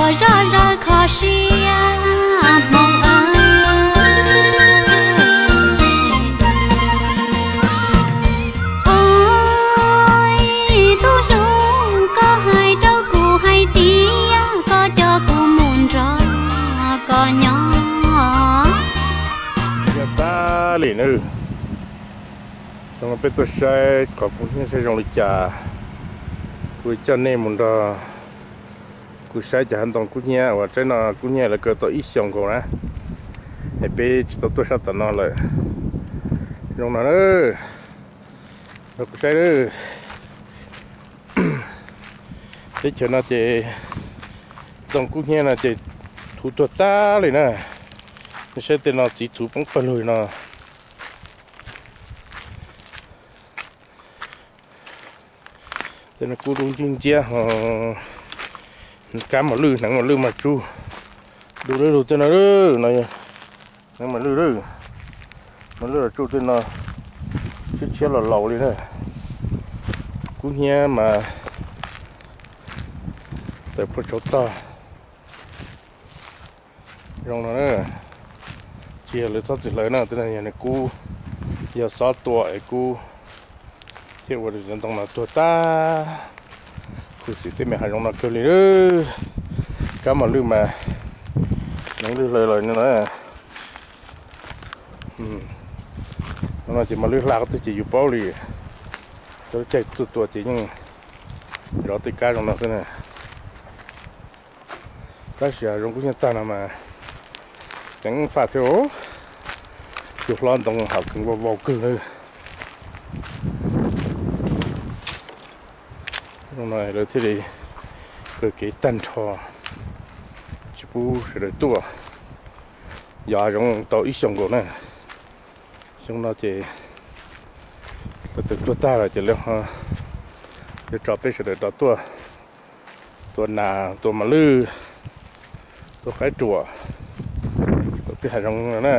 Zoj zaws kho siab hmoov aw. Oj, tub hlub, koj hais rau kuv hais tias koj coj kuv mus nrog koj nyob. Yog tag li na, peb tuaj saib qhov kub hnyiab saib zoo li cas. Kuv coj nej mus nrog kuv saib cov hav ntoo kub hnyiab uas tsaib no kub hnyiab lawv kaw tau ib xyoos nkaus na. Es peb tsis tau tuaj sab tom no lawm. Zoo no na, nrog kuv saib na. Teb chaws no ces ntoo kub hnyiab no ces thuv tuag tag li na. Nej saib tej no txiv thuv poob pawg lug li no. Tej no kub dub nciab nciab ho, kab mos lwj, hneev mos lwj mas tsuj dub lug tej no. No yog hneev mos lwj, mos lwj los tsuj tej no, tshiab tshiab los laus li na. Kub hnyiab mas tawm puag tsaus tog. Zoo no na, tsis yog lawv txhob txwm hlawv na, tej no yog nws kub, yog xob tua es kub thiaj ua rau cov ntoo no tuag tag. Khuv xim tej me hav zoov no kawg li. Kab mos lwj mas hneev lwj hlawv lawm no na. No ces mos lwj hla qhov twg ces yus paub li. Cov lub caij tuaj tua ces yeej zov tej kab zoo no xwb na. Tab sis hav zoov kub hnyiab tag no mas ceev faj thiab os. Cua hlob ntoo hauv kheev vau vau kawg na. Zoo no lawv thiaj li kaw kev tag nrho, tsis pub sawv daws tuaj. Yog hav zoov tau ib xyoos nkaus na. Xyoo no ces lawv twb tuaj tag lawm ces lawv ho yuav tso peb sawv daws rov tuaj tua nas, tua mos lwj, tua qaib ruam, tua tej hav zoov no na.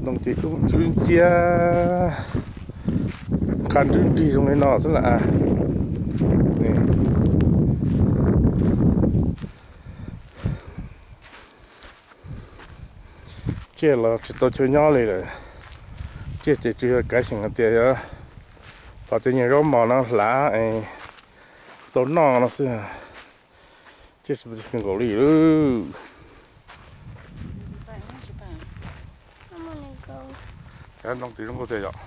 Ntoo ces kub ntxwb nciab, qab nrwb nrig zoo li no xwb las. Tsiaj los tsis tau chaw nyob li lawm. Tsiaj ces tsuas yog kav xyeem hais tias yog thov tej nyuag zaub mos no hlav es tau noj no xwb. Tsiaj tsis tau chaw nkaum li lawm. Ntoo twb zoo nkauj tiag yom.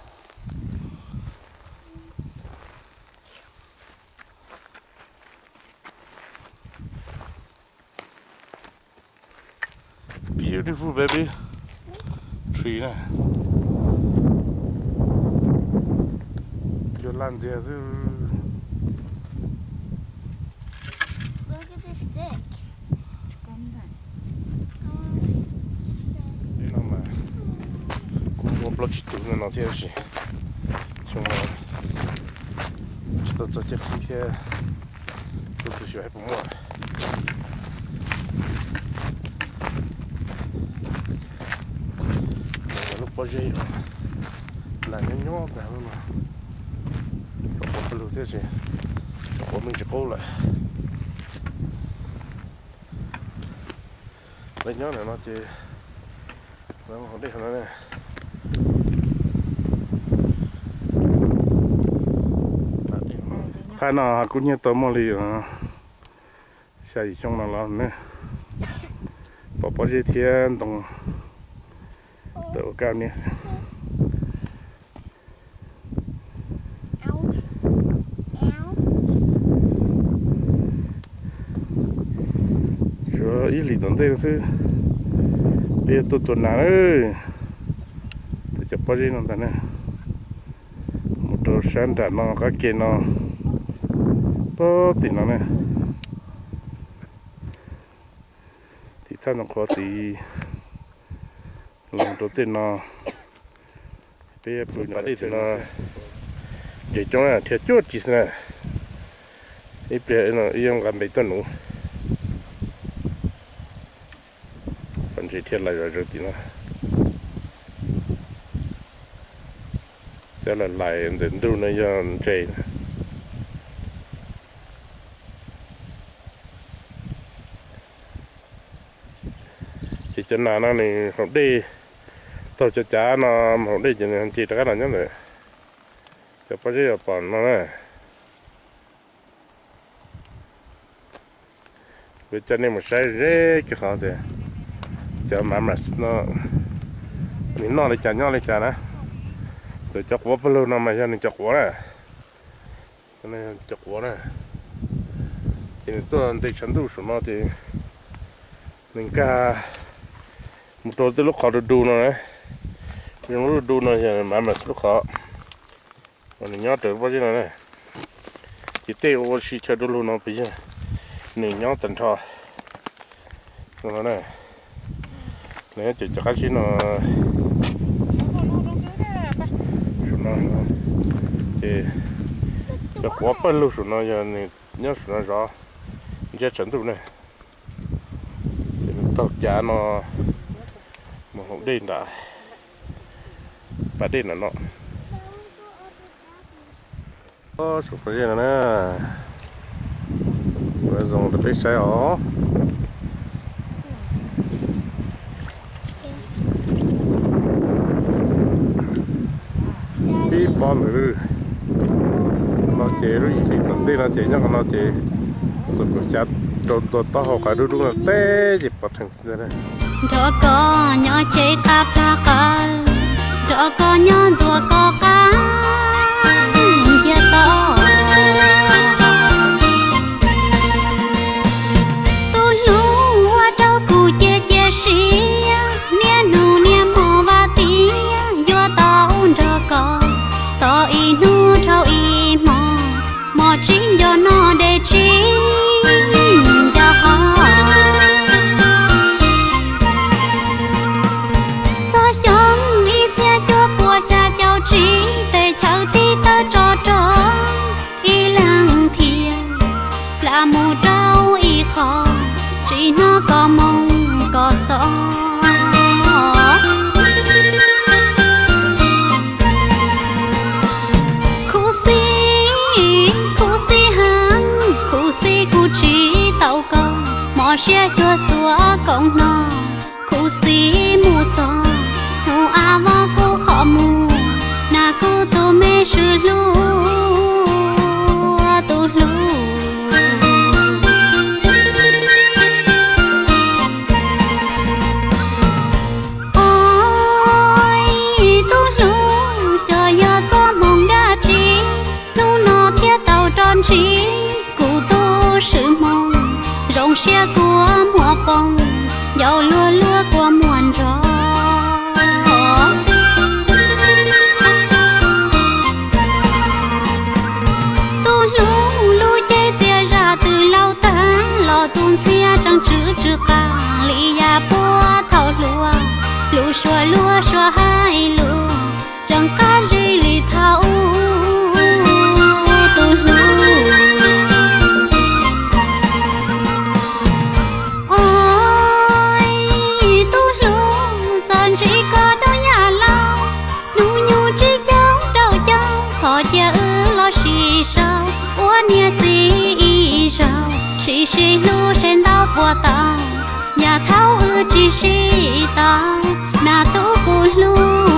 Beautiful baby tree na. Cua laj ntxiag xwb. Look at this stick. Teb no mas kuv muaj plaub tsib tug no thiab, tab sis xyoo no tsis tau txog caij qhib thiab, kuv tsis xyuas hais puas muaj. Lub pob zeb no, nag nyob nyob tag lub no, rau qhov pawg lug thiab ces rau qhov me ntsis qaub lawm. Lawv nyob ntawm no ces lawv mus haus dej no. Phab no kuv nyiag tau muaj li xya yim xyoo no los ne, pom pob zeb thiab ntoo tawm ua kaj niab. Tshuav ib hlis tom ntej xwb, peb yuav tuaj tua nas lawm. Txog cov pob zeb no ntag na, mus rau sab nram no qab ke no, pab tim no na. Tim thaj no qhuav tid los rau tej no, peb pw nram dej tim no. Ntses coob na, dhia cuaj tsis xwb na. Ib pliag ib yuav nqa npe tuaj nuv. Ntses dhia lawm zom zaws tim no. Cov lais lais ntawm ntug no yog ntses. Ces cov nas no nws haus dej, taug cov cav no mus haus dej ces nws nce rov qab los nyob ntawm cov pob zeb uas pom no na. Kuv coj nej mus saib ze kiag qhov tias cov mammoth no nws noj li cas nyob li cas na. Tus cov quav pawg lug no mas yog nws cov quav na. Cov quav na, ces nws tuaj nte tshav ntuj saum no ces nws nkag mus rau tej lub qhov du du no na. Zoo lub du du no yog mammoth lub qhov uas nws nyob raws pob zeb no na. Ces tej ua si chaw du lug no puas yog nws nyob tag nrho no na. Nws nyob ces cov qab zib no, ces cov quav pawg lug saum no yog nws nyob saum no zov ntsiab tshav ntuj na. Ces nws taug cav no mus haus dej nram pas dej nram no. Saum pob zeb no na, kuv zoo rau peb saib os. Tib pob ntawd no ces lub yim hli tom ntej no ces nyob qhov no ces xuas kaum xya rau tua taub hau qav dub dub no teb ces pov rhees xwb ntag. Nrog koj nyob chev qab plag qawv, nrog koj nyob ntxuav koj qab ntiag tau. Tus hlub ua rau kuv cia cia siab, niaj hnub niaj hmo vaj tiab yuav tau nrog koj, tos ib hnub dhau ib hmo, hmo tsib nco noj dej tsib nco qos. Txog xyoo ib txhiab cuaj puas xya caum tsib, tes chaw tib tawg tso rog ib leeg thiab, plam mus rau ib qho, tsis hnov koj moo koj xov. Khuv xim, khuv xim heev, khuv xim kuv tsis tau koj, hmo siab cuag xuas koom hno. Khuv xim mus txog hnub av vog kuv qhov muag, nas kuv tus me swm hlub, tus hlub. Oj, tus hlub, xyov yog txoj hmoo dab tsi, hnub no thiaj tau rov ntsib kuv tus swm hmoo, zoo siab kua muag poob, ncau luag luag kua muag nrog. Tus hlub lub cev txias zam twg laus tag los tus ntxhiab tseem tsw tsw qab li yam puag thaum hluas, lus suab luag suab hais lus tseem qab zib li thaum ub. Tus hlub, oj, tus hlub, txawm ntsib koj dub yam laus, hnub nyoog tsib caug rau caug, thov cia wb los sib sau ua niam txiv ib zaug, sib sib hlub seb ntau puas tau, yam thaum wb tsis sib tau, nas tub kuv hlub.